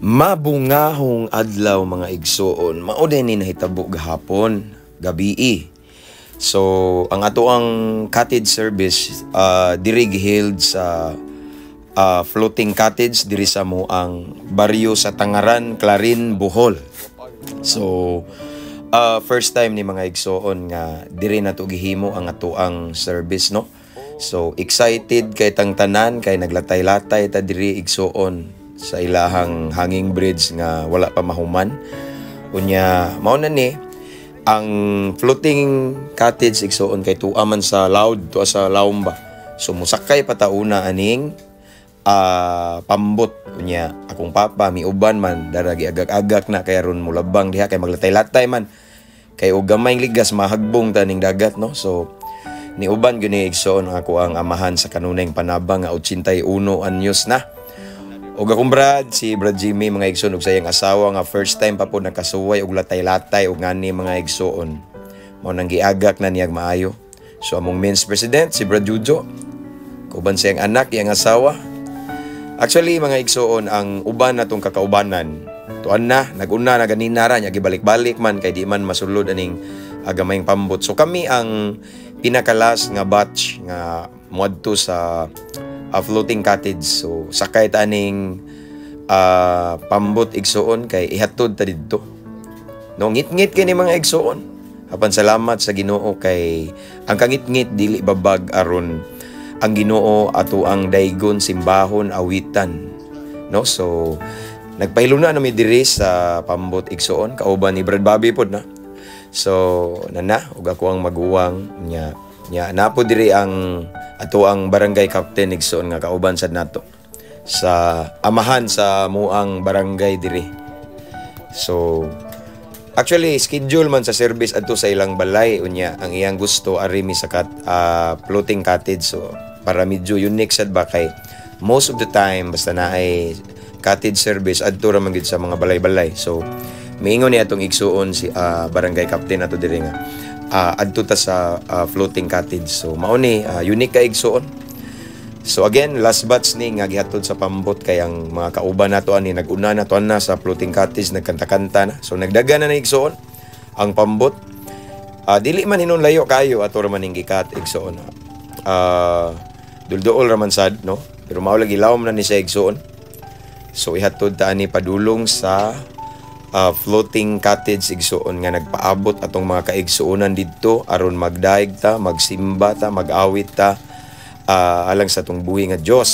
Mabungahong adlaw, mga igsuon. Mao din ni nahitabo gahapon, gabii. So, ang ato ang cottage service diri giheld sa floating cottage diri sa mo ang baryo sa Tangaran, Clarin, Bohol. So, first time ni, mga igsuon, nga diri nato gihimo ang ato ang service, no. So, excited kay tang tanan kay naglatay-latay ta diri, igsuon, sa ilahang hanging bridge nga wala pa mahuman. Unya mao na ni ang floating cottage, igsuon, kay tua man sa loud, tua sa lawom ba. So musakay pa ta una aning pambot. Unya akong papa miuban man dara, giagak-agak na kay aron mulabang diha kay maglatay-latay man kay og gamay ligas mahagbong ta ning dagat, no. So niuban gyud ni, igsoon, ang ako ang amahan sa kanunayng panabang nga 81 anyos na. Ug akong brad, si Brad Jimmy, mga igsoon, ug sa iyang asawa nga first time pa po nakasuway og latay-latay og ngani, mga igsoon. Mao nang giagak na niyag maayo. So among men's president, si Brad Jujo, kauban sa iyang anak, iyang asawa. Actually, mga igsoon, ang uban natong kakaubanan, tuan na, naguna na ganina ra, nya gibalik-balik man kay di man masulod aning gamayng pambot. So kami ang pinaka-last nga batch nga muadto sa floating cottage. So sakay ta aning pambot, igsuon, kay ihatod ta didto. No, ngit-ngit kay ni, mga igsuon. Apan salamat sa Ginoo kay ang kangit-ngit dili babag aron ang Ginoo ato ang daygon, simbahon, awitan. No, so nagpahiluna na mi diri sa pambot, igsuon, kauban ni Brad Bobby pod na. So nana ug ako ang maguwang nya nya napo diri ang ato ang barangay captain, igsuon, nga kauban sad nato sa amahan sa muang barangay diri. So actually, schedule man sa service adto sa ilang balay, unya ang iyang gusto ari mi sa floating cottage, so para medyo unique sad ba kay most of the time basta na ay cottage service, adto ra man gid sa mga balay-balay. So miingon niya atong igsuon si barangay captain ato diri nga adto ta sa floating cottage. So mao ni unique ka, igsuon. So again, last batch ni nga gihatod sa pambot kay ang mga kauban nato ani naguna na to na sa floating cottage, nagkanta-kanta na. So nagdaga na na, igsuon, ang pambot. Dili man hinon layo kayo, ato ra man ning gikat, igsuon. Dulduol ra man sad, no? Pero mao lagi, lawom na ni sa, igsuon. So ihatod ta ani padulong sa floating cottage, igsuon, nga nagpaabot atong mga kaigsuonan didto aron magdaig ta, magsimba ta, mag-awit ta alang sa atong buhi nga Dios.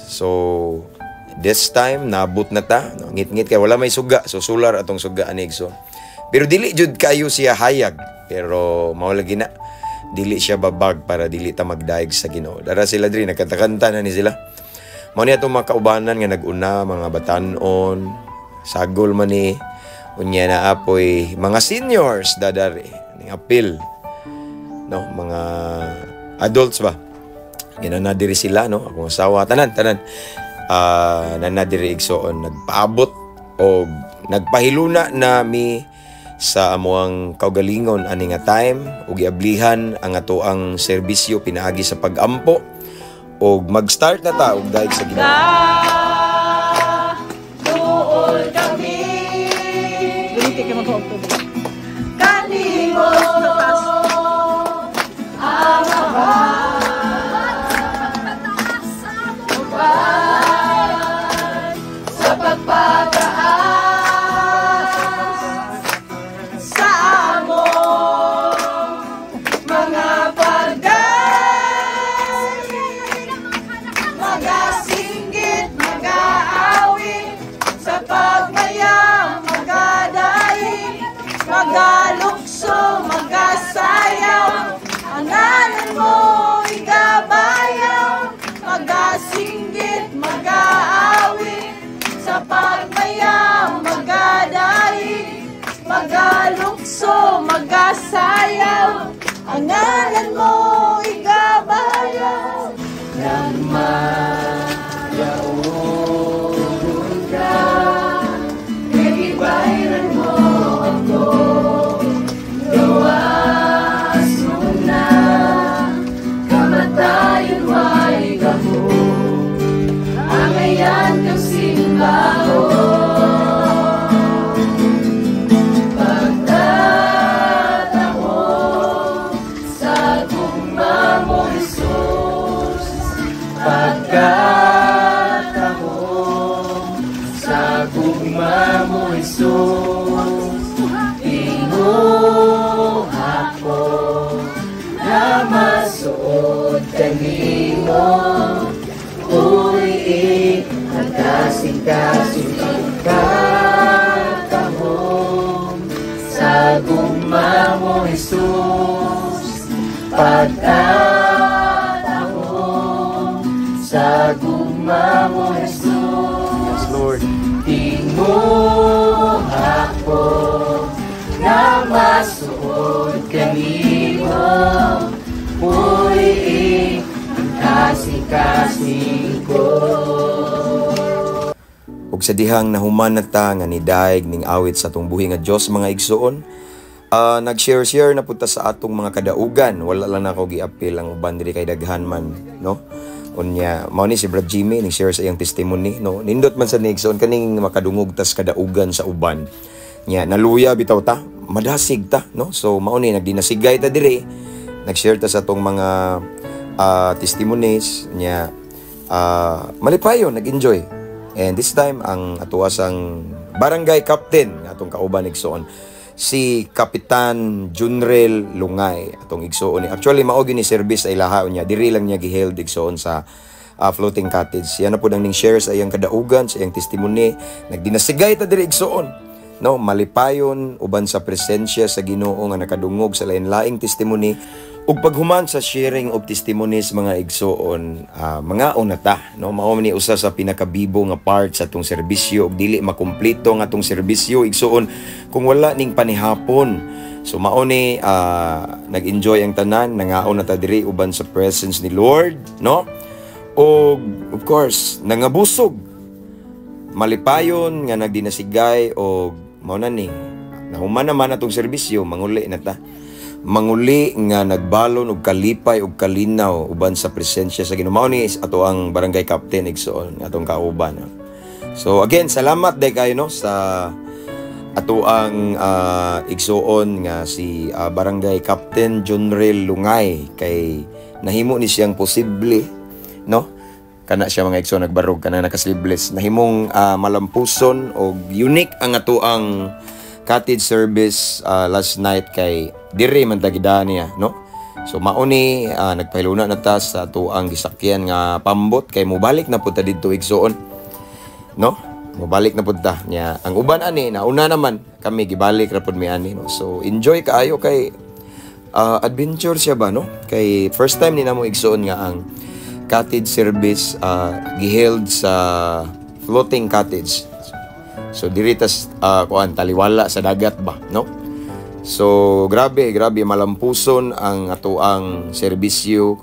So this time naabot na ta, no? Ngit-ngit kay wala may suga, so solar atong suga ani, igsoon. Pero dili jud kayo siya hayag, pero mao lagi na dili siya babag para dili ta magdaig sa Ginoo. Dara sila diri, nagkanta-kanta na ni sila. Mao ni atong mga kaubanan nga nag-una, mga batanon, sagol man ni, unya na apoy mga seniors dadari ning apil, no, mga adults ba. Ginana diri sila, no, akong asawa, tanan tanan nana diri, igsoon, nagpaabot og nagpahiluna na mi sa amuang kaugalingon ani nga time ug giablihan ang ato ang serbisyo pinaagi sa pag-ampo og mag-start na ta og daig sa Ginoo. Duol kami. Dili kay mag-auto. Kanimo Amahan uban sa pagpataas sa among mga pagdaig, magasinggit, magaawit sa pagmaya, magadaig, magalukso, magasayaw, ang ngalan mo igabayaw, magasinggit, magaawit sa pagmaya, magadaig, magalukso, magasayaw, ang ngalan mo igabayaw. Nagmayaon ka, kay gibayran mo ako, gawas mo na, kamatayon way gamo, angayan kang simbahon. Sa gugma mo, Jesus, tinguha ko na masuod kanimo, Puy ang kasing-kasing pagkatahom. Sa gugma mo, Jesus, pagkatahom. Sa gugma mo, Jesus. Yes, Lord. Tinguha ko na masuod kanimo, Puy ang kasing-kasing ko. Ug sa dihang nahuman na ta nga nidaig ning awit sa atong buhi nga Dios, mga igsoon, nag-share-share na pud ta sa atong mga kadaugan. Wala lang nako giapil ang uban diri kay daghan man, no? Unya, mao ni si Brad Jimmy ning share sa iyang testimony, no? Nindot man sa ni, igsoon, kaning makadungog tas kadaugan sa uban. Nya naluya bitaw ta, madasig ta, no? So mao ni nagdinasigay ta diri, nag-share ta sa atong mga testimonies nya malipayon, nag-enjoy. And this time ang atuasang barangay captain nga atong kauban, igsoon, si Kapitan Junrel Lungay atong igsoon ni. Actually, mao gyud ni service ay laha niya, diri lang niya giheld, igsoon, sa floating cottage. Siya na pud ang ning share sa iyang kadaugan, sa iyang testimony. Nagdinasigay ta diri, igsoon, no? Malipayon uban sa presensya sa Ginoo nga nakadungog sa lain-laing testimony. Ug paghuman sa sharing of testimonies, mga igsoon, mga una ta, no? Mao ni usa sa pinakabibo nga part sa atong serbisyo ug dili makumpleto ang atong serbisyo, igsoon, kung wala ning panihapon. So mao ni nag-enjoy ang tanan, nangaon na ta diri uban sa presence ni Lord, no? Og of course, nangabusog, malipayon nga nagdinasigay. Og mao na ni nahuman naman atong serbisyo, manguli na ta, manguli nga nagbalon og kalipay og kalinaw uban sa presensya sa Ginoo. Mao ni ato ang barangay captain, igsoon, atong kauban. So again, salamat day kayo, no, sa ato ang igsoon nga si Barangay Captain Junrel Lungay kay nahimo ni siyang posible, no? Kana siya, mga igsoon, nagbarog kana, naka-sleeveless. Nahimong malampuson og unique ang ato ang cottage service last night kay diri man ta niya, no? So mao ni nagpahiluna na ta sa ato ang gisakyan nga pambot kay mobalik na pud ta didto, igsoon, no? Mobalik na pud ta nya. Ang uban ani nauna naman, kami gibalik ra pud mi ani, no? So enjoy kaayo kay adventure siya ba, no? Kay first time ni namo, igsoon, nga ang cottage service giheld sa floating cottage. So diri tas kuan, taliwala sa dagat ba, no? So grabe, grabe malampuson ang atoang serbisyo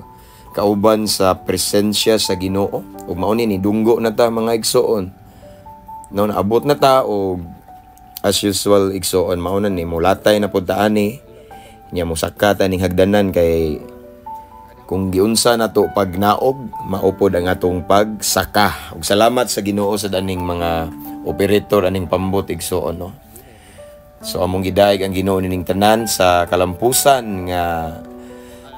kauban sa presensya sa Ginoo. Ug mao ni nidunggo na ta, mga igsoon. No, naabot na ta og as usual, igsoon, mao na ni mulatay na pud ta ani nya mosaka ta ning hagdanan kay kung giunsa nato pag naog, maupod ang atong pagsaka. Ug salamat sa Ginoo sa daning mga operator aning pambot, igsoon, no? So among gidayeg ang Ginoo nining tanan sa kalampusan nga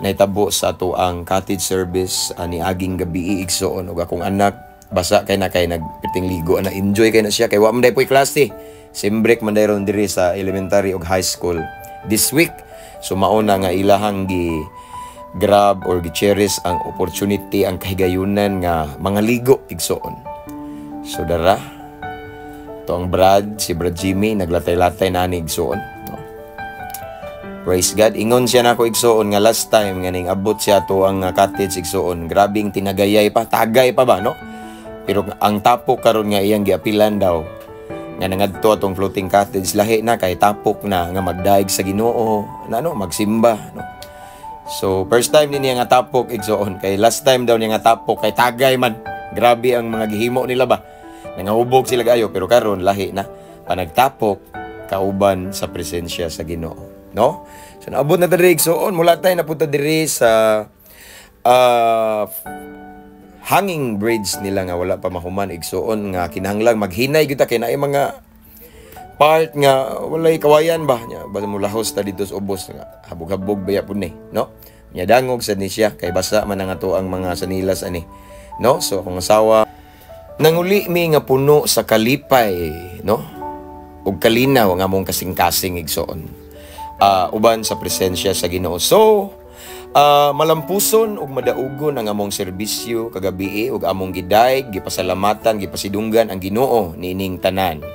nahitabo sa ato ang cottage service ani aging gabi, igsoon. Ug akong anak basa kay na kay nagpiting ligo na, enjoy kay na siya kay wa man day poy klase. Sem break man day ron diri sa elementary ug high school this week. So mauna nga ilahang gi grab or gi-cherish ang opportunity, ang kahigayunan nga mga ligo, igsoon. So dara to ang Brad, si Brad Jimmy, naglatay-latay na ani, igsoon, no? Praise God. Ingon siya nako, igsoon, nga last time nga ning abot siya to ang cottage, igsoon, grabing tinagayay pa, tagay pa ba, no? Pero ang tapok karon nga iyang giapilan daw nga nangadto atong floating cottage, lahi na kay tapok na nga magdaig sa Ginoo, na ano, magsimba, no? So first time ni niya nga tapok, igsoon, kay last time daw niya nga tapok kay tagay man. Grabe ang mga gihimo nila ba. Nangahubog sila kayo, pero karon lahi na panagtapok kauban sa presensya sa Ginoo, no? So naabot na diri, igsoon, mula tayo napunta diri sa hanging bridge nila nga wala pa mahuman, igsoon, nga kinahanglang maghinay gyud ta kay naay mga part nga walay kawayan ba nya ba, mulahos ta dito sa ubos nga habog-habog baya pud ni, no? Nya dangog sad ni siya kay basa man ang ato ang mga sanilas ani, no? So akong asawa. Nanguli mi nga puno sa kalipay, no? Ug kalinaw ang among kasing-kasing, igsoon, uban sa presensya sa Ginoo. So, malampuson ug madaugon ang among serbisyo kagabi ug among giday, gipasalamatan, gipasidunggan ang Ginoo niining tanan.